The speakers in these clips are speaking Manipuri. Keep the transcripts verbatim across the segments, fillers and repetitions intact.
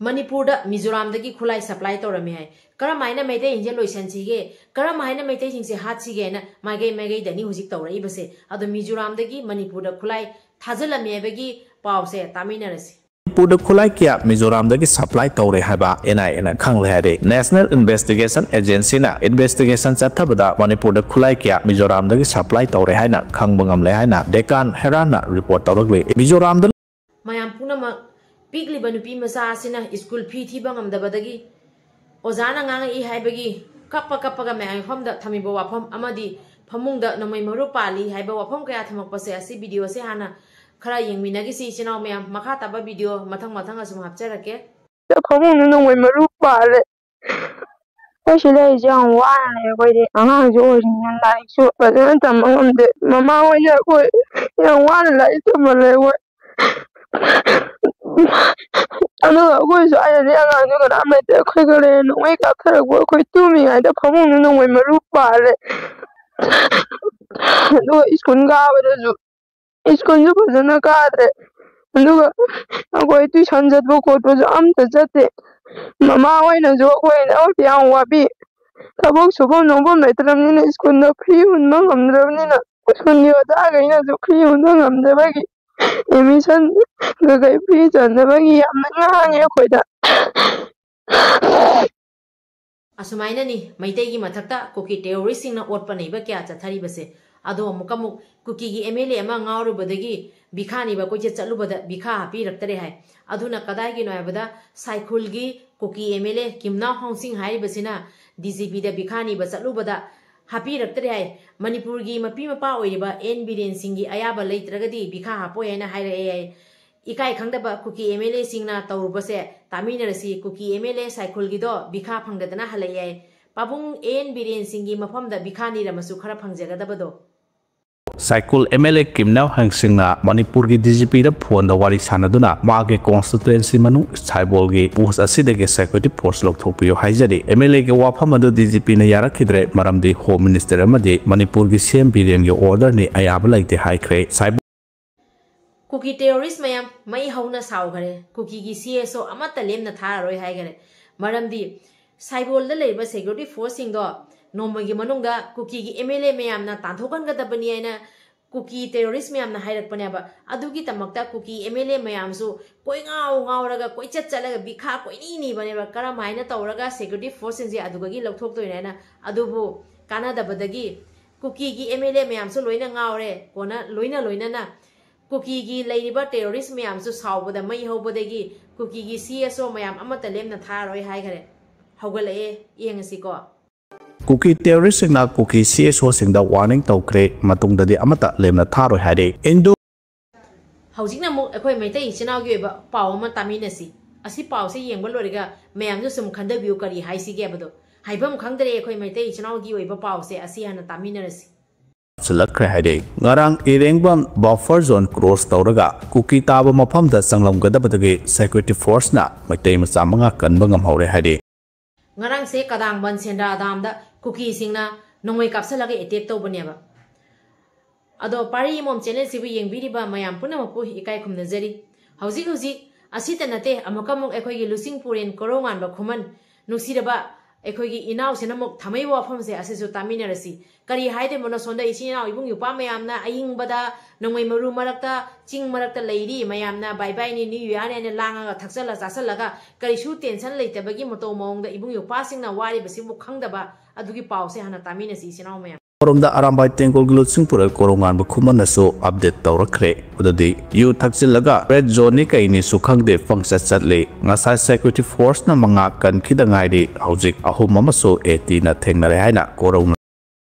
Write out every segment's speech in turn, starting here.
ꯃꯅꯤꯄꯨꯔꯗ ꯃꯤꯖꯣꯔꯥꯝꯗꯒꯤ ꯈꯨꯠꯂꯥꯏ supply ꯇꯧꯔꯝꯃꯤ ꯍꯥꯏ꯫ ꯀꯔꯝ ꯍꯥꯏꯅ ꯃꯩꯇꯩꯁꯤꯡꯁꯦ ꯂꯣꯏꯁꯤꯟꯁꯤꯒꯦ, ꯀꯔꯝ ꯍꯥꯏꯅ ꯃꯩꯇꯩꯁꯤꯡꯁꯦ ꯍꯥꯠꯁꯤꯒꯦ ꯍꯥꯏꯅ ꯃꯥꯏꯀꯩ ꯃꯥꯏꯀꯩꯗꯅꯤ ꯍꯧꯖꯤꯛ ꯇꯧꯔꯛꯏꯕꯁꯦ꯫ ꯑꯗꯣ ꯃꯤꯖꯣꯔꯥꯝꯗꯒꯤ ꯃꯅꯤꯄꯨꯔꯗ ꯈꯨꯠꯂꯥꯏ ꯊꯥꯖꯤꯜꯂꯝꯃꯤ ꯍꯥꯏꯕꯒꯤ ꯄꯥꯎꯁꯦ ꯇꯥꯃꯤꯟꯅꯔꯁꯤ꯫ ꯃꯅꯤꯄꯨꯔꯗ ꯈꯨꯠꯂꯥꯏ ꯀꯌꯥ ꯃꯤꯖꯣꯔꯥꯝꯗꯒꯤ supply ꯇꯧꯔꯦ ꯍꯥꯏꯕ NIAꯅ ꯈꯪꯂꯦ ꯍꯥꯏꯔꯦ꯫ National Investigation Agencyꯅ investigation ꯆꯠꯊꯕꯗ ꯃꯅꯤꯄꯨꯔꯗ ꯈꯨꯠꯂꯥꯏ ꯀꯌꯥ ꯃꯤꯖꯣꯔꯥꯝꯗꯒꯤ supply ꯇꯧꯔꯦ ꯍꯥꯏꯅ ꯈꯪꯕ ꯉꯝꯂꯦ ꯍꯥꯏꯅ Deccan Heraldꯅ report ꯇꯧꯔꯛꯂꯤ꯫ ꯃꯤꯖꯣꯔꯥꯝꯗ ꯃꯌꯥꯝ ꯄꯨꯝꯅꯃꯛ, ꯄꯤꯛꯂꯤꯕ ꯅꯨꯄꯤ ꯃꯆꯥ ꯑꯁꯤꯅ ꯁ꯭ꯀꯨꯜ ꯐꯤ ꯊꯤꯕ ꯉꯝꯗꯕꯗꯒꯤ ꯑꯣꯖꯥꯅ ꯉꯥꯡꯉꯛꯏ ꯍꯥꯏꯕꯒꯤ ꯀꯞꯄ ꯀꯞꯄꯒ ꯃꯌꯥꯝ ꯃꯐꯝꯗ ꯊꯝꯃꯤꯕ ꯋꯥꯐꯝ ꯑꯃꯗꯤ ꯐꯃꯨꯡꯗ ꯅꯣꯡꯃꯩ ꯃꯔꯨ ꯄꯥꯜꯂꯤ ꯍꯥꯏꯕ ꯋꯥꯐꯝ ꯀꯌꯥ ꯊꯝꯃꯛꯄꯁꯦ ꯑꯁꯤ videoꯁꯦ ꯍꯥꯟꯅ ꯈꯔ ꯌꯦꯡꯃꯤꯟꯅꯈꯤꯁꯤ ꯏꯆꯤꯟ ꯏꯅꯥꯎ ꯃꯌꯥꯝ꯫ ꯃꯈꯥ ꯇꯥꯕ video ꯃꯊꯪ ꯃꯊꯪ ꯑꯁꯨꯝ ꯍꯥꯞꯆꯔꯛꯀꯦ꯫ ꯐꯃꯨꯡꯗ ꯅꯣꯡꯃꯩ ꯃꯔꯨ ꯄꯥꯜꯂꯦ꯫ ꯑꯩꯈꯣꯏ ꯁꯤ ꯂꯩꯔꯤꯁꯦ ꯌꯥꯝ ꯋꯥꯅ ꯂꯩ꯫ ꯑꯩꯈꯣꯏꯗꯤ ꯑꯉꯥꯡꯁꯨ ꯑꯣꯏꯔꯤꯅꯤꯅ ꯂꯥꯏꯔꯤꯛꯁꯨ ꯐꯖꯅ ꯇꯝꯕ ꯉꯝꯗꯦ꯫ ꯃꯃꯥ ꯍꯣꯏꯅ ꯑꯩꯈꯣꯏ ꯌꯥꯝ ꯋꯥꯅ ꯂꯥꯏꯔꯤꯛ ꯇꯝꯍꯜꯂꯦ ꯑꯩꯈꯣꯏ꯫ ꯑꯗꯨꯒ ꯑꯩꯈꯣꯏ ꯁ꯭ꯋꯥꯏꯗꯗꯤ ꯑꯉꯥꯡꯁꯨ ꯀꯅꯥꯝ ꯂꯩꯇꯦ꯫ ꯑꯩꯈꯣꯏ ꯈꯔ ꯂꯩꯔ ꯅꯣꯡꯃꯩ ꯀꯥꯞꯊꯔꯛꯄ ꯑꯩꯈꯣꯏ ꯇꯨꯝꯃꯤꯉꯩꯗ ꯐꯃꯨꯡꯗ ꯅꯣꯡꯃꯩ ꯃꯔꯨ ꯄꯥꯜꯂꯦ꯫ ꯑꯗꯨꯒ ꯁ꯭ꯀꯨꯜ ꯀꯥꯕꯗꯁꯨ ꯁ꯭ꯀꯨꯜꯁꯨ ꯐꯖꯅ ꯀꯥꯗ꯭ꯔꯦ꯫ ꯑꯗꯨꯒ ꯑꯩꯈꯣꯏ tuition ꯆꯠꯄ ꯈꯣꯠꯄꯁꯨ ꯑꯝꯇ ꯆꯠꯇꯦ꯫ ꯃꯃꯥ ꯍꯣꯏꯅꯁꯨ ꯑꯩꯈꯣꯏꯗꯃꯛꯇ ꯌꯥꯝ ꯋꯥꯕꯤ꯫ ꯊꯕꯛ ꯁꯨꯐꯝ ꯅꯣꯝꯐꯝ ꯂꯩꯇ꯭ꯔꯕꯅꯤꯅ ꯁ꯭ꯀꯨꯜꯗ free ꯍꯨꯟꯕ ꯉꯝꯗ꯭ꯔꯕꯅꯤꯅ ꯁ꯭ꯀꯨꯜꯒꯤ ꯑꯣꯖꯥꯈꯩꯅꯁꯨ free ꯍꯨꯟꯕ ꯉꯝꯗꯕꯒꯤ admission ꯀꯩꯀꯩ free ꯆꯟꯗꯕꯒꯤ ꯌꯥꯝꯅ ꯉꯥꯡꯉꯦ ꯑꯩꯈꯣꯏꯗ꯫ ꯑꯁꯨꯃꯥꯏꯅꯅꯤ ꯃꯩꯇꯩꯒꯤ ꯃꯊꯛꯇ ꯀꯨꯀꯤ terroristꯁꯤꯡꯅ ꯑꯣꯠꯄ ꯅꯩꯕ ꯀꯌꯥ ꯆꯠꯊꯔꯤꯕꯁꯦ꯫ ꯑꯗꯣ ꯑꯃꯨꯛꯀ ꯑꯃꯨꯛ ꯀꯨꯀꯤꯒꯤ MLA ꯑꯃ ꯉꯥꯎꯔꯨꯕꯗꯒꯤ ꯚꯤꯈꯥ ꯅꯤꯕ ꯀꯣꯏꯆꯠ ꯆꯠꯂꯨꯕꯗ ꯚꯤꯈꯥ ꯍꯥꯞꯄꯤꯔꯛꯇꯔꯦ ꯍꯥꯏ꯫ ꯑꯗꯨꯅ ꯀꯗꯥꯏꯒꯤꯅꯣ ꯍꯥꯏꯕꯗ ꯁꯥꯏꯈꯨꯜꯒꯤ ꯀꯨꯀꯤ MLA ꯀꯤꯝꯅꯥꯎ ꯍꯣꯡꯁꯤꯡ ꯍꯥꯏꯔꯤꯕꯁꯤꯅ DGPꯗ ꯚꯤꯈꯥ ꯅꯤꯕ ꯆꯠꯂꯨꯕꯗ ꯍꯥꯞꯄꯤꯔꯛꯇ꯭ꯔꯦ ꯍꯥꯏ꯫ ꯃꯅꯤꯄꯨꯔꯒꯤ ꯃꯄꯤ ꯃꯄꯥ ꯑꯣꯏꯔꯤꯕ ꯑꯦꯟ ꯕꯤꯔꯦꯟ ꯁꯤꯡꯒꯤ ꯑꯌꯥꯕ ꯂꯩꯇ꯭ꯔꯒꯗꯤ ꯚꯤꯈꯥ ꯍꯥꯞꯄꯣꯏ ꯍꯥꯏꯅ ꯍꯥꯏꯔꯛꯑꯦ ꯍꯥꯏ꯫ ꯏꯀꯥꯏ ꯈꯪꯗꯕ ꯀꯨꯀꯤ MLAꯁꯤꯡꯅ ꯇꯧꯔꯨꯕꯁꯦ ꯇꯥꯃꯤꯟꯅꯔꯁꯤ꯫ ꯀꯨꯀꯤ MLA ꯁꯥꯏꯈꯨꯜꯒꯤꯗꯣ ꯚꯤꯈꯥ ꯐꯪꯗꯗꯅ ꯍꯜꯂꯛꯑꯦ ꯍꯥꯏ꯫ ꯄꯥꯕꯨꯡ ꯑꯦꯟ ꯕꯤꯔꯦꯟ ꯁꯤꯡꯒꯤ ꯃꯐꯝꯗ ꯚꯤꯈꯥ ꯅꯤꯔꯝꯃꯁꯨ ꯈꯔ ꯐꯪꯖꯒꯗꯕꯗꯣ꯫ ꯁꯥꯏꯈꯨꯜ MLA ꯀꯤꯝꯅꯥꯎ ꯍꯣꯡꯁꯤꯡꯅ ꯃꯅꯤꯄꯨꯔꯒꯤ DGPꯗ phoneꯗ ꯋꯥꯔꯤ ꯁꯥꯟꯅꯗꯨꯅ ꯃꯥꯒꯤ constituency ꯃꯅꯨꯡ ꯁꯥꯏꯕꯣꯜꯒꯤ post ꯑꯁꯤꯗꯒꯤ security force ꯂꯧꯊꯣꯛꯄꯤꯌꯨ ꯍꯥꯏꯖꯔꯤ꯫ MLAꯒꯤ ꯋꯥꯐꯝ ꯑꯗꯨ DGPꯅ ꯌꯥꯔꯛꯈꯤꯗ꯭ꯔꯦ, ꯃꯔꯝꯗꯤ Home Minister ꯑꯃꯗꯤ ꯃꯅꯤꯄꯨꯔꯒꯤ CM ꯕꯤꯔꯦꯟꯒꯤ orderꯅꯤ, ꯑꯌꯥꯕ ꯂꯩꯇꯦ ꯍꯥꯏꯈ꯭ꯔꯦ꯫ ꯁꯥꯏꯕꯣꯜ ꯀꯨꯀꯤ ꯇꯦꯔꯣꯔꯤꯁ ꯃꯌꯥꯝ ꯃꯩ ꯍꯧꯅ ꯁꯥꯎꯈ꯭ꯔꯦ꯫ ꯀꯨꯀꯤꯒꯤ ꯁꯤ ꯑꯦꯁ ꯑꯣ ꯑꯃꯠꯇ ꯂꯦꯝꯅ ꯊꯥꯔꯔꯣꯏ ꯍꯥꯏꯈꯔꯦ꯫ ꯃꯔꯝꯗꯤ ꯁꯥꯏꯕꯣꯜꯗ ꯂꯩꯔꯤꯕ ꯁꯦꯀ꯭ꯌꯨꯔꯤꯇꯤ ꯐꯣꯔꯁꯁꯤꯡꯗꯣ ꯅꯣꯡꯃꯒꯤ ꯃꯅꯨꯡꯗ ꯀꯨꯀꯤꯒꯤ ꯑꯦꯝ ꯑꯦꯜ ꯑꯦ ꯃꯌꯥꯝꯅ ꯇꯥꯟꯊꯣꯛꯍꯟꯒꯗꯕꯅꯤ ꯍꯥꯏꯅ ꯀꯨꯀꯤ ꯇꯦꯔꯣꯔꯤꯁ ꯃꯌꯥꯝꯅ ꯍꯥꯏꯔꯛꯄꯅꯦꯕ꯫ ꯑꯗꯨꯒꯤꯗꯃꯛꯇ ꯀꯨꯀꯤ ꯑꯦꯝ ꯑꯦꯜ ꯑꯦ ꯃꯌꯥꯝꯁꯨ ꯀꯣꯏꯉꯥꯎ ꯉꯥꯎꯔꯒ ꯀꯣꯏꯆꯠ ꯆꯠꯂꯒ ꯕꯤꯈꯥ ꯀꯣꯏꯅꯤ ꯅꯤꯕꯅꯦꯕ꯫ ꯀꯔꯝ ꯍꯥꯏꯅ ꯇꯧꯔꯒ ꯁꯦꯀ꯭ꯌꯨꯔꯤꯇꯤ ꯐꯣꯔꯁꯁꯤꯡꯁꯦ ꯑꯗꯨꯗꯒꯤ ꯂꯧꯊꯣꯛꯇꯣꯏꯅꯣ ꯍꯥꯏꯅ꯫ ꯑꯗꯨꯕꯨ ꯀꯥꯟꯅꯗꯕꯗꯒꯤ ꯀꯨꯀꯤꯒꯤ ꯑꯦꯝ ꯑꯦꯜ ꯑꯦ ꯃꯌꯥꯝꯁꯨ ꯂꯣꯏꯅ ꯉꯥꯎꯔꯦ꯫ ꯀꯣꯟꯅ ꯂꯣꯏꯅ ꯂꯣꯏꯅꯅ ꯀꯨꯀꯤꯒꯤ ꯂꯩꯔꯤꯕ ꯇꯦꯔꯣꯔꯤꯁ ꯃꯌꯥꯝꯁꯨ ꯁꯥꯎꯕꯗ ꯃꯩ ꯍꯧꯕꯗꯒꯤ ꯀꯨꯀꯤꯒꯤ ꯁꯤ ꯑꯦꯁ ꯑꯣ ꯃꯌꯥꯝ ꯑꯃꯠꯇ ꯂꯦꯝꯅ ꯊꯥꯔꯔꯣꯏ ꯍꯥꯏꯈꯔꯦ꯫ ꯍꯧꯒꯠꯂꯛꯑꯦ, ꯌꯦꯡꯉꯁꯤꯀꯣ꯫ ꯀꯨꯀꯤ ꯇꯦꯔꯣꯔꯤꯁꯁꯤꯡꯅ ꯀꯨꯀꯤ ꯁꯤ ꯑꯦꯁ ꯑꯣꯁꯤꯡꯗ ꯋꯥꯔꯅꯤꯡ ꯇꯧꯈ꯭ꯔꯦ, ꯃꯇꯨꯡꯗꯗꯤ ꯑꯃꯠꯇ ꯂꯦꯝꯅ ꯊꯥꯔꯣꯏ ꯍꯥꯏꯔꯦ꯫ ꯏꯟꯗꯣ ꯍꯧꯖꯤꯛꯅ ꯑꯃꯨꯛ ꯑꯩꯈꯣꯏ ꯃꯩꯇꯩ ꯏꯆꯤꯟ ꯏꯅꯥꯎꯒꯤ ꯑꯣꯏꯕ ꯄꯥꯎ ꯑꯃ ꯇꯥꯃꯤꯟꯅꯁꯤ꯫ ꯑꯁꯤ ꯄꯥꯎꯁꯦ ꯌꯦꯡꯕ ꯂꯣꯏꯔꯒ ꯃꯌꯥꯝꯁꯨ ꯁꯨꯝ ꯈꯟꯊꯕꯤꯌꯨ, ꯀꯔꯤ ꯍꯥꯏꯁꯤꯒꯦ ꯍꯥꯏꯕꯗꯣ꯫ ꯍꯥꯏꯐꯝ ꯈꯪꯗꯔꯦ ꯑꯩꯈꯣꯏ ꯃꯩꯇꯩ ꯏꯆꯤꯟ ꯏꯅꯥꯎꯒꯤ ꯑꯣꯏꯕ ꯄꯥꯎꯁꯦ꯫ ꯑꯁꯤ ꯍꯥꯟꯅ ꯇꯥꯃꯤꯟꯅꯔꯁꯤ꯫ ꯆꯜꯂꯛꯈ꯭ꯔꯦ ꯍꯥꯏꯔꯦ꯫ ꯉꯔꯥꯡ ꯏꯔꯦꯡꯕꯝ ꯕꯐꯔ ꯖꯣꯟ ꯀ꯭ꯔꯣꯁ ꯇꯧꯔꯒ ꯀꯨꯀꯤ ꯇꯥꯕ ꯃꯐꯝꯗ ꯆꯪꯂꯝꯒꯗꯕꯗꯒꯤ ꯁꯦꯀ꯭ꯌꯨꯔꯤꯇꯤ ꯐꯣꯔꯁꯅ ꯃꯩꯇꯩ ꯃꯆꯥ ꯃꯉꯥ ꯀꯟꯕ ꯉꯝꯍꯧꯔꯦ ꯍꯥꯏꯔꯦ꯫ ꯉꯔꯥꯡꯁꯦ ꯀꯗꯥꯡꯕꯟ ꯁꯦꯟꯗ꯭ꯔꯥ ꯗꯥꯝꯗ ꯀꯨꯀꯤꯁꯤꯡꯅ ꯅꯣꯡꯃꯩ ꯀꯥꯞꯁꯤꯜꯂꯒ ꯑꯦꯇꯦꯛ ꯇꯧꯕꯅꯦꯕ꯫ ꯑꯗꯣ ꯄꯥꯔꯤ ꯏꯃꯣꯝ ꯆꯦꯅꯦꯜꯁꯤꯕꯨ ꯌꯦꯡꯕꯤꯔꯤꯕ ꯃꯌꯥꯝ ꯄꯨꯝꯅꯃꯛꯄꯨ ꯏꯀꯥꯏ ꯈꯨꯝꯅꯖꯔꯤ꯫ ꯍꯧꯖꯤꯛ ꯍꯧꯖꯤꯛ ꯑꯁꯤꯇ ꯅꯠꯇꯦ, ꯑꯃꯨꯛꯀ ꯑꯃꯨꯛ ꯑꯩꯈꯣꯏꯒꯤ ꯂꯨꯆꯤꯡ ꯄꯨꯔꯦꯟ ꯀꯣꯔꯧꯉꯥꯟꯕ ꯈꯨꯃꯟ ꯅꯨꯡꯁꯤꯔꯕ ꯑꯩꯈꯣꯏꯒꯤ ꯏꯅꯥꯎꯁꯤꯅ ꯑꯃꯨꯛ ꯊꯥꯃꯩꯕ ꯋꯥꯐꯝꯁꯦ ꯑꯁꯤꯁꯨ ꯇꯥꯃꯤꯟꯅꯔꯁꯤ꯫ ꯀꯔꯤ ꯍꯥꯏꯗꯣꯏꯕꯅꯣ, ꯁꯣꯝꯗ ꯏꯆꯤꯟ ꯏꯅꯥꯎ ꯏꯕꯨꯡ ꯏꯄ꯭ꯋꯥ ꯃꯌꯥꯝꯅ ꯑꯏꯪꯕꯗ ꯅꯣꯡꯃꯩ ꯃꯔꯨ ꯃꯔꯛꯇ, ꯆꯤꯡ ꯃꯔꯛꯇ ꯂꯩꯔꯤ ꯃꯌꯥꯝꯅ ꯕꯥꯏ ꯕꯥꯏꯅꯤ, ꯅ꯭ꯌꯨ ꯏꯌꯥꯔꯅꯤ ꯍꯥꯏꯅ ꯂꯥꯡꯉꯒ ꯊꯛꯆꯜꯂ ꯆꯥꯁꯜꯂꯒ ꯀꯔꯤꯁꯨ ꯇꯦꯟꯁꯟ ꯂꯩꯇꯕꯒꯤ ꯃꯇꯧ ꯃꯑꯣꯡꯗ ꯏꯕꯨꯡ ꯏꯄ꯭ꯋꯥꯁꯤꯡꯅ ꯋꯥꯔꯤꯕꯁꯤꯕꯨ ꯈꯪꯗꯕ ꯑꯗꯨꯒꯤ ꯄꯥꯎꯁꯦ ꯍꯥꯟꯅ ꯇꯥꯃꯤꯟꯅꯁꯤ ꯏꯆꯤꯟ ꯏꯅꯥꯎ ꯃꯌꯥꯝ꯫ ꯑꯃꯔꯣꯝꯗ ꯑꯔꯥꯝꯕꯥꯏ ꯇꯦꯡꯒꯣꯜꯒꯤ ꯂꯨꯆꯤꯡ ꯄꯨꯔꯦꯜ ꯀꯣꯔꯧꯉꯥꯟꯕ ꯈꯨꯃꯟꯅꯁꯨ ꯑꯞꯗꯦꯠ ꯇꯧꯔꯛꯈ꯭ꯔꯦ꯫ ꯑꯗꯨꯗꯤ ꯌꯨ ꯊꯛꯆꯤꯜꯂꯒ ꯔꯦꯗ ꯖꯣꯟꯅꯤ ꯀꯩꯅꯤꯁꯨ ꯈꯪꯗꯦ ꯄꯪꯆꯠ ꯆꯠꯂꯤ꯫ ꯉꯁꯥꯏ ꯁꯦꯀ꯭ꯌꯨꯔꯤꯇꯤ ꯐꯣꯔꯁꯅ ꯃꯉꯥ ꯀꯟꯈꯤꯗ ꯉꯥꯏꯔꯤ, ꯍꯧꯖꯤꯛ ꯑꯍꯨꯝ ꯑꯃꯁꯨ ꯑꯦ ꯇꯤꯅ ꯊꯦꯡꯅꯔꯦ ꯍꯥꯏꯅ ꯀꯣꯔꯧꯅ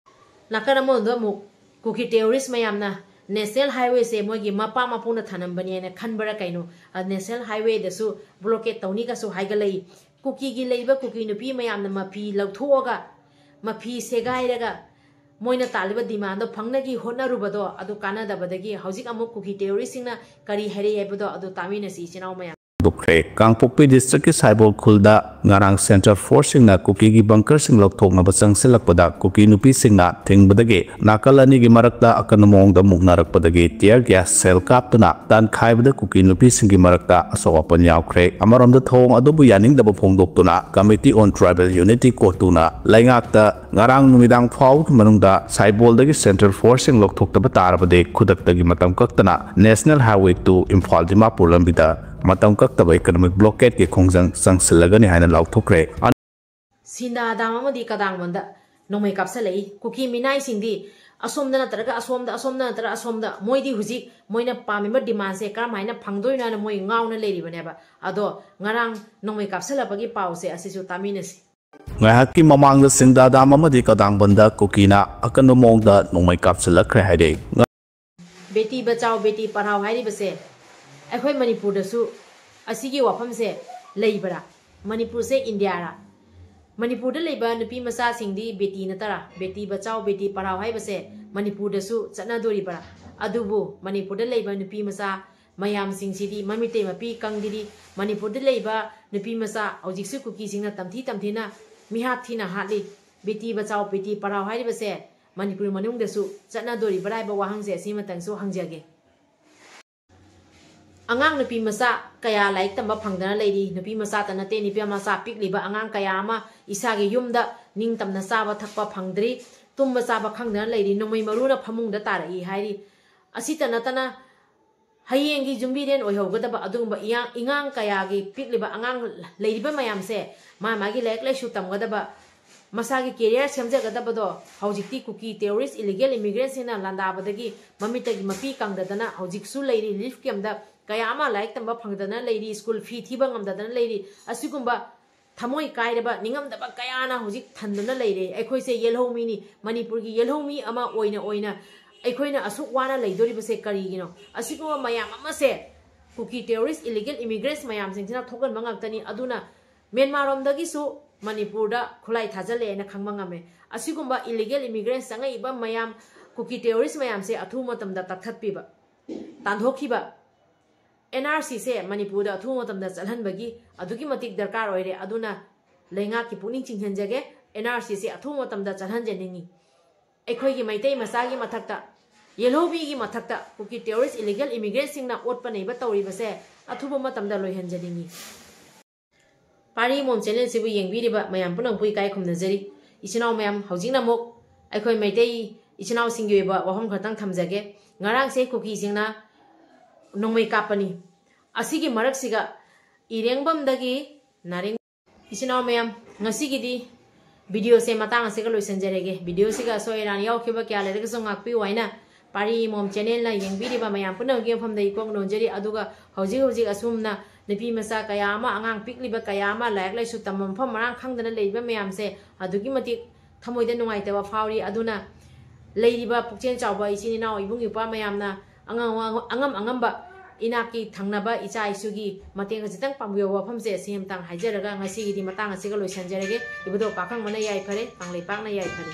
ꯅꯥꯀꯟ ꯑꯃꯔꯣꯝꯗ ꯑꯃꯨꯛ ꯀꯨꯀꯤ ꯇꯦꯔꯣꯔꯤꯁ ꯃꯌꯥꯝꯅ ꯅꯦꯁꯅꯦꯜ ꯍꯥꯏꯋꯦꯁꯦ ꯃꯣꯏꯒꯤ ꯃꯄꯥ ꯃꯄꯨꯅ ꯊꯅꯝꯕꯅꯦꯅ ꯈꯟꯕ꯭ꯔꯥ ꯀꯩꯅꯣ, ꯑ, ꯅꯦꯁꯅꯦꯜ ꯍꯥꯏꯋꯦꯗꯁꯨ ꯕ꯭ꯂꯣꯀꯦꯠ ꯇꯧꯅꯤꯒꯁꯨ ꯍꯥꯏꯒꯠꯂꯛꯏ꯫ ꯀꯨꯀꯤꯒꯤ ꯂꯩꯕ ꯀꯨꯀꯤ ꯅꯨꯄꯤ ꯃꯌꯥꯝꯅ ꯃꯐꯤ ꯂꯧꯊꯣꯛꯑꯒ, ꯃꯐꯤ ꯁꯦꯒꯥꯏꯔꯒ ꯃꯣꯏꯅ ꯇꯥꯜꯂꯤꯕ ꯗꯤꯃꯥꯟꯗꯣ ꯐꯪꯅꯒꯤ ꯍꯣꯠꯅꯔꯨꯕꯗꯣ ꯑꯗꯨ ꯀꯥꯟꯅꯗꯕꯗꯒꯤ ꯍꯧꯖꯤꯛ ꯑꯃꯨꯛ ꯀꯨꯀꯤ ꯇꯦꯔꯣꯔꯤꯁꯁꯤꯡꯅ ꯀꯔꯤ ꯍꯥꯏꯔꯛꯏ ꯍꯥꯏꯕꯗꯣ ꯑꯗꯨ ꯇꯥꯃꯤꯟꯅꯁꯤ ꯏꯆꯤꯟ ꯏꯅꯥꯎ ꯃꯌꯥꯝ꯫ ꯍꯧꯗꯣꯛꯈ꯭ꯔꯦ꯫ ꯀꯥꯡꯄꯣꯛꯄꯤ ꯗꯤꯁꯇ꯭ꯔꯤꯛꯀꯤ ꯁꯥꯏꯕꯣꯜ ꯈꯨꯜꯗ ꯉꯔꯥꯡ ꯁꯦꯟꯇ꯭ꯔꯦꯜ ꯐꯣꯔꯁꯁꯤꯡꯅ ꯀꯨꯀꯤꯒꯤ ꯕꯪꯀꯔꯁꯤꯡ ꯂꯧꯊꯣꯛꯅꯕ ꯆꯪꯁꯤꯜꯂꯛꯄꯗ ꯀꯨꯀꯤ ꯅꯨꯄꯤꯁꯤꯡꯅ ꯊꯤꯡꯕꯗꯒꯤ ꯅꯥꯀꯜ ꯑꯅꯤꯒꯤ ꯃꯔꯛꯇ ꯑꯀꯟꯕ ꯃꯑꯣꯡꯗ ꯃꯨꯛꯅꯔꯛꯄꯗꯒꯤ ꯇꯤꯌꯔ ꯒ꯭ꯌꯥꯁ ꯁꯦꯜ ꯀꯥꯞꯇꯨꯅ ꯇꯟꯈꯥꯏꯕꯗ ꯀꯨꯀꯤ ꯅꯨꯄꯤꯁꯤꯡꯒꯤ ꯃꯔꯛꯇ ꯑꯁꯣꯛ ꯑꯄꯟ ꯌꯥꯎꯈ꯭ꯔꯦ꯫ ꯑꯃꯔꯣꯝꯗ ꯊꯧꯑꯣꯡ ꯑꯗꯨꯕꯨ ꯌꯥꯅꯤꯡꯗꯕ ꯐꯣꯡꯗꯣꯛꯇꯨꯅ Committee on Tribal Unity, ꯀꯣꯇꯨꯅ ꯂꯩꯉꯥꯛꯇ ꯉꯔꯥꯡ ꯅꯨꯃꯤꯗꯥꯡ ꯐꯥꯎꯕꯒꯤ ꯃꯅꯨꯡꯗ ꯁꯥꯏꯕꯣꯜꯗꯒꯤ ꯁꯦꯟꯇ꯭ꯔꯦꯜ ꯐꯣꯔꯁꯁꯤꯡ ꯂꯧꯊꯣꯛꯇꯕ ꯇꯥꯔꯕꯗꯤ ꯈꯨꯗꯛꯇꯒꯤ ꯃꯇꯝ ꯀꯛꯇꯅ National Highway two Imphal Dimapur ꯂꯝꯕꯤꯗ ꯃꯇꯝ ꯀꯛꯇꯕ economic blockade ꯀꯤ ꯈꯣꯡꯖꯪ ꯆꯪꯁꯤꯜꯂꯒꯅꯤ ꯍꯥꯏꯅ ꯂꯥꯎꯊꯣꯛꯈ꯭ꯔꯦ꯫ ꯁꯤꯟꯗꯥ ꯗꯥꯝ ꯑꯃꯗꯤ ꯀꯗꯥꯡꯕꯟꯗ ꯅꯣꯡꯃꯩ ꯀꯥꯞꯁꯤꯜꯂꯛꯏ꯫ ꯀꯨꯀꯤ ꯃꯤꯅꯥꯏꯁꯤꯡꯗꯤ ꯑꯁꯣꯝꯗ ꯅꯠꯇ꯭ꯔꯒ ꯑꯁꯣꯝꯗ, ꯑꯁꯣꯝꯗ ꯅꯠꯇ꯭ꯔꯒ ꯑꯁꯣꯝꯗ, ꯃꯣꯏꯗꯤ ꯍꯧꯖꯤꯛ ꯃꯣꯏꯅ ꯄꯥꯝꯃꯤꯕ demandꯁꯦ ꯀꯔꯝ ꯍꯥꯏꯅ ꯐꯪꯗꯣꯏꯅꯣ ꯍꯥꯏꯅ ꯃꯣꯏ ꯉꯥꯎꯅ ꯂꯩꯔꯤꯕꯅꯦꯕ꯫ ꯑꯗꯣ ꯉꯔꯥꯡ ꯅꯣꯡꯃꯩ ꯀꯥꯞꯁꯤꯜꯂꯛꯄꯒꯤ ꯄꯥꯎꯁꯦ ꯑꯁꯤꯁꯨ ꯇꯥꯃꯤꯟꯅꯁꯤ꯫ ꯉꯥꯏꯍꯥꯛꯀꯤ ꯃꯃꯥꯡꯗ ꯁꯤꯟꯗꯥ ꯗꯥꯝ ꯑꯃꯗꯤ ꯀꯗꯥꯡꯕꯟꯗ ꯀꯨꯀꯤꯅ ꯑꯀꯟꯕ ꯃꯑꯣꯡꯗ ꯅꯣꯡꯃꯩ ꯀꯥꯞꯁꯤꯜꯂꯛꯈ꯭ꯔꯦ ꯍꯥꯏꯔꯦ꯫ ꯕꯦꯇꯤ ꯕꯆꯥꯎ ꯕꯦꯇꯤ ꯄꯔꯥꯎ ꯍꯥꯏꯔꯤꯕꯁꯦ ꯑꯩꯈꯣꯏ ꯃꯅꯤꯄꯨꯔꯗꯁꯨ ꯑꯁꯤꯒꯤ ꯋꯥꯐꯝꯁꯦ ꯂꯩꯕ꯭ꯔꯥ? ꯃꯅꯤꯄꯨꯔꯁꯦ ꯏꯟꯗꯤꯌꯥꯔꯥ? ꯃꯅꯤꯄꯨꯔꯗ ꯂꯩꯕ ꯅꯨꯄꯤ ꯃꯆꯥꯁꯤꯡꯗꯤ ꯕꯦꯇꯤ ꯅꯠꯇ꯭ꯔꯥ? ꯕꯦꯇꯤ ꯕꯆꯥꯎ ꯕꯦꯇꯤ ꯄꯔꯥꯎ ꯍꯥꯏꯕꯁꯦ ꯃꯅꯤꯄꯨꯔꯗꯁꯨ ꯆꯠꯅꯗꯣꯔꯤꯕ꯭ꯔꯥ? ꯑꯗꯨꯕꯨ ꯃꯅꯤꯄꯨꯔꯗ ꯂꯩꯕ ꯅꯨꯄꯤ ꯃꯆꯥ ꯃꯌꯥꯝꯁꯤꯡꯁꯤꯗꯤ ꯃꯃꯤꯠꯇꯩ ꯃꯄꯤ ꯀꯪꯗ꯭ꯔꯤ꯫ ꯃꯅꯤꯄꯨꯔꯗ ꯂꯩꯕ ꯅꯨꯄꯤ ꯃꯆꯥ ꯍꯧꯖꯤꯛꯁꯨ ꯀꯨꯀꯤꯁꯤꯡꯅ ꯇꯝꯊꯤ ꯇꯝꯊꯤꯅ ꯃꯤꯍꯥꯠ ꯊꯤꯅ ꯍꯥꯠꯂꯤ꯫ ꯕꯦꯇꯤ ꯕꯆꯥꯎ ꯕꯦꯇꯤ ꯄꯔꯥꯎ ꯍꯥꯏꯔꯤꯕꯁꯦ ꯃꯅꯤꯄꯨꯔ ꯃꯅꯨꯡꯗꯁꯨ ꯆꯠꯅꯗꯣꯔꯤꯕ꯭ꯔꯥ ꯍꯥꯏꯕ ꯋꯥꯍꯪꯁꯦ ꯑꯁꯤꯃꯇꯪꯁꯨ ꯍꯪꯖꯒꯦ꯫ ꯑꯉꯥꯡ ꯅꯨꯄꯤ ꯃꯆꯥ ꯀꯌꯥ ꯂꯥꯏꯔꯤꯛ ꯇꯝꯕ ꯐꯪꯗꯅ ꯂꯩꯔꯤ꯫ ꯅꯨꯄꯤ ꯃꯆꯥꯇ ꯅꯠꯇꯦ, ꯅꯨꯄꯤ ꯃꯆꯥ ꯄꯤꯛꯂꯤꯕ ꯑꯉꯥꯡ ꯀꯌꯥ ꯑꯃ ꯏꯁꯥꯒꯤ ꯌꯨꯝꯗ ꯅꯤꯡꯇꯝꯅ ꯆꯥꯕ ꯊꯛꯄ ꯐꯪꯗ꯭ꯔꯤ, ꯇꯨꯝꯕ ꯆꯥꯕ ꯈꯪꯗꯅ ꯂꯩꯔꯤ, ꯅꯣꯡꯃꯩ ꯃꯔꯨꯅ ꯐꯃꯨꯡꯗ ꯇꯥꯔꯛꯏ ꯍꯥꯏꯔꯤ꯫ ꯑꯁꯤꯇ ꯅꯠꯇꯅ ꯍꯌꯦꯡꯒꯤ ꯌꯨꯝꯕꯤꯔꯦꯟ ꯑꯣꯏꯍꯧꯒꯗꯕ ꯑꯗꯨꯒꯨꯝꯕ ꯏꯌꯥ-, ꯏꯉꯥꯡ ꯀꯌꯥꯒꯤ ꯄꯤꯛꯂꯤꯕ ꯑꯉꯥꯡ ꯂꯩꯔꯤꯕ ꯃꯌꯥꯝꯁꯦ ꯃꯥ ꯃꯥꯒꯤ ꯂꯥꯏꯔꯤꯛ ꯂꯥꯏꯁꯨ ꯇꯝꯒꯗꯕ, ꯃꯁꯥꯒꯤ career ꯁꯦꯝꯖꯒꯗꯕꯗꯣ ꯍꯧꯖꯤꯛꯇꯤ ꯀꯨꯀꯤ terrorist illegal immigrantꯁꯤꯡꯅ ꯂꯥꯟꯗꯥꯕꯗꯒꯤ ꯃꯃꯤꯠꯇꯒꯤ ꯃꯄꯤ ꯀꯪꯗꯗꯅ ꯍꯧꯖꯤꯛꯁꯨ ꯂꯩꯔꯤ꯫ Relief campꯇ ꯀꯌꯥ ꯑꯃ ꯂꯥꯏꯔꯤꯛ ꯇꯝꯕ ꯐꯪꯗꯗꯅ ꯂꯩꯔꯤ, school fee ꯊꯤꯕ ꯉꯝꯗꯗꯅ ꯂꯩꯔꯤ꯫ ꯑꯁꯤꯒꯨꯝꯕ ꯊꯃꯣꯏ ꯀꯥꯏꯔꯕ, ꯅꯤꯡꯉꯝꯗꯕ ꯀꯌꯥꯅ ꯍꯧꯖꯤꯛ ꯊꯟꯗꯨꯅ ꯂꯩꯔꯦ꯫ ꯑꯩꯈꯣꯏꯁꯦ ꯌꯦꯜꯍꯧꯃꯤꯅꯤ, ꯃꯅꯤꯄꯨꯔꯒꯤ ꯌꯦꯜꯍꯧꯃꯤ ꯑꯃ ꯑꯣꯏꯅ ꯑꯣꯏꯅ ꯑꯩꯈꯣꯏꯅ ꯑꯁꯨꯛ ꯋꯥꯅ ꯂꯩꯗꯣꯔꯤꯕꯁꯦ ꯀꯔꯤꯒꯤꯅꯣ? ꯑꯁꯤꯒꯨꯝꯕ ꯃꯌꯥꯝ ꯑꯃꯁꯦ ꯀꯨꯀꯤ terrorist illegal immigrants ꯃꯌꯥꯝꯁꯤꯡꯁꯤꯅ ꯊꯣꯛꯍꯟꯕ ꯉꯥꯛꯇꯅꯤ꯫ ꯑꯗꯨꯅ ꯃ꯭ꯌꯥꯟꯃꯥꯔꯔꯣꯝꯗꯒꯤꯁꯨ ꯃꯅꯤꯄꯨꯔꯗ ꯈꯨꯠꯂꯥꯏ ꯊꯥꯖꯤꯜꯂꯦ ꯍꯥꯏꯅ ꯈꯪꯕ ꯉꯝꯃꯦ꯫ ꯑꯁꯤꯒꯨꯝꯕ illegal immigrants ꯆꯪꯉꯛꯏꯕ ꯃꯌꯥꯝ, ꯀꯨꯀꯤ terrorist ꯃꯌꯥꯝꯁꯦ ꯑꯊꯨꯕ ꯃꯇꯝꯗ ꯀꯛꯊꯠꯄꯤꯕ, ꯇꯥꯟꯊꯣꯛꯈꯤꯕ, ꯑꯦꯟ ꯑꯥꯔ ꯁꯤꯁꯦ ꯃꯅꯤꯄꯨꯔꯗ ꯑꯊꯨꯕ ꯃꯇꯝꯗ ꯆꯠꯍꯟꯕꯒꯤ ꯑꯗꯨꯛꯀꯤ ꯃꯇꯤꯛ ꯗꯔꯀꯥꯔ ꯑꯣꯏꯔꯦ꯫ ꯑꯗꯨꯅ ꯂꯩꯉꯥꯛꯀꯤ ꯄꯨꯛꯅꯤꯡ ꯆꯤꯡꯁꯤꯟꯖꯒꯦ, ꯑꯦꯟ ꯑꯥꯔ ꯁꯤꯁꯦ ꯑꯊꯨꯕ ꯃꯇꯝꯗ ꯆꯠꯍꯟꯖꯅꯤꯡꯉꯤ꯫ ꯑꯩꯈꯣꯏꯒꯤ ꯃꯩꯇꯩ ꯃꯆꯥꯒꯤ ꯃꯊꯛꯇ, ꯌꯦꯜꯍꯧꯕꯤꯒꯤ ꯃꯊꯛꯇ ꯀꯨꯀꯤ terrorist illegal immigrantꯁꯤꯡꯅ ꯑꯣꯠꯄ ꯅꯩꯕ ꯇꯧꯔꯤꯕꯁꯦ ꯑꯊꯨꯕ ꯃꯇꯝꯗ ꯂꯣꯏꯍꯟꯖꯅꯤꯡꯉꯤ꯫ ꯄꯥꯔꯤ ꯃꯣꯝ channelꯁꯤꯕꯨ ꯌꯦꯡꯕꯤꯔꯤꯕ ꯃꯌꯥꯝ ꯄꯨꯝꯅꯃꯛꯄꯨ ꯏꯀꯥꯏ ꯈꯨꯝꯅꯖꯔꯤ꯫ ꯏꯆꯤꯟ ꯏꯅꯥꯎ ꯃꯌꯥꯝ, ꯍꯧꯖꯤꯛꯅ ꯑꯃꯨꯛ ꯑꯩꯈꯣꯏ ꯃꯩꯇꯩ ꯏꯆꯤꯟ ꯏꯅꯥꯎꯁꯤꯡꯒꯤ ꯑꯣꯏꯕ ꯋꯥꯐꯝ ꯈꯔꯇꯪ ꯊꯝꯖꯒꯦ꯫ ꯉꯔꯥꯡꯁꯦ ꯀꯨꯀꯤꯁꯤꯡꯅ ꯅꯣꯡꯃꯩ ꯀꯥꯞꯄꯅꯤ꯫ ꯑꯁꯤꯒꯤ ꯃꯔꯛꯁꯤꯒ ꯏꯔꯦꯡꯕꯝꯗꯒꯤ ꯅꯥꯔꯦꯡ-, ꯏꯆꯤꯟ ꯏꯅꯥꯎ ꯃꯌꯥꯝ, ꯉꯁꯤꯒꯤꯗꯤ videoꯁꯦ ꯃꯇꯥꯡ ꯑꯁꯤꯒ ꯂꯣꯏꯁꯤꯟꯖꯔꯒꯦ꯫ Videoꯁꯤꯒ ꯑꯁꯣꯏ ꯑꯔꯥꯟ ꯌꯥꯎꯈꯤꯕ ꯀꯌꯥ ꯂꯩꯔꯒꯁꯨ ꯉꯥꯛꯄꯤꯌꯨ ꯍꯥꯏꯅ ꯄꯥꯔꯤ ꯃꯣꯝ channelꯅ ꯌꯦꯡꯕꯤꯔꯤꯕ ꯃꯌꯥꯝ ꯄꯨꯝꯅꯃꯛꯀꯤ ꯃꯐꯝꯗ ꯏꯀꯣꯛ ꯅꯣꯟꯖꯔꯤ꯫ ꯑꯗꯨꯒ ꯍꯧꯖꯤꯛ ꯍꯧꯖꯤꯛ ꯑꯁꯨꯝꯅ ꯅꯨꯄꯤ ꯃꯆꯥ ꯀꯌꯥ ꯑꯃ, ꯑꯉꯥꯡ ꯄꯤꯛꯂꯤꯕ ꯀꯌꯥ ꯑꯃ ꯂꯥꯏꯔꯤꯛ ꯂꯥꯏꯁꯨ ꯇꯝꯕ ꯃꯐꯝ ꯃꯔꯥꯡ ꯈꯪꯗꯅ ꯂꯩꯔꯤꯕ ꯃꯌꯥꯝꯁꯦ ꯑꯗꯨꯛꯀꯤ ꯃꯇꯤꯛ ꯊꯃꯣꯏꯗ ꯅꯨꯡꯉꯥꯏꯇꯕ ꯐꯥꯎꯔꯤ꯫ ꯑꯗꯨꯅ ꯂꯩꯔꯤꯕ ꯄꯨꯛꯆꯦꯜ ꯆꯥꯎꯕ ꯏꯆꯤꯟ ꯏꯅꯥꯎ, ꯏꯕꯨꯡ ꯏꯄ꯭ꯋꯥ ꯃꯌꯥꯝꯅ ꯑꯉꯝ ꯑꯉꯝ-, ꯑꯉꯝ ꯑꯉꯝꯕ ꯏꯅꯥꯛꯀꯤ ꯊꯪꯅꯕ ꯏꯆꯥ ꯏꯁꯨꯒꯤ ꯃꯇꯦꯡ ꯈꯖꯤꯛꯇꯪ ꯄꯥꯡꯕꯤꯌꯣ ꯋꯥꯐꯝꯁꯦ ꯁꯤ ꯑꯃꯇꯪ ꯍꯥꯏꯖꯔꯒ ꯉꯁꯤꯒꯤꯗꯤ ꯃꯇꯥꯡ ꯑꯁꯤꯒ ꯂꯣꯏꯁꯤꯟꯖꯔꯒꯦ꯫ ꯏꯕꯨꯙꯧ ꯄꯥꯈꯪꯕꯅ ꯌꯥꯏꯐꯔꯦ, ꯀꯪꯂꯩꯄꯥꯛꯅ ꯌꯥꯏꯐꯔꯦ꯫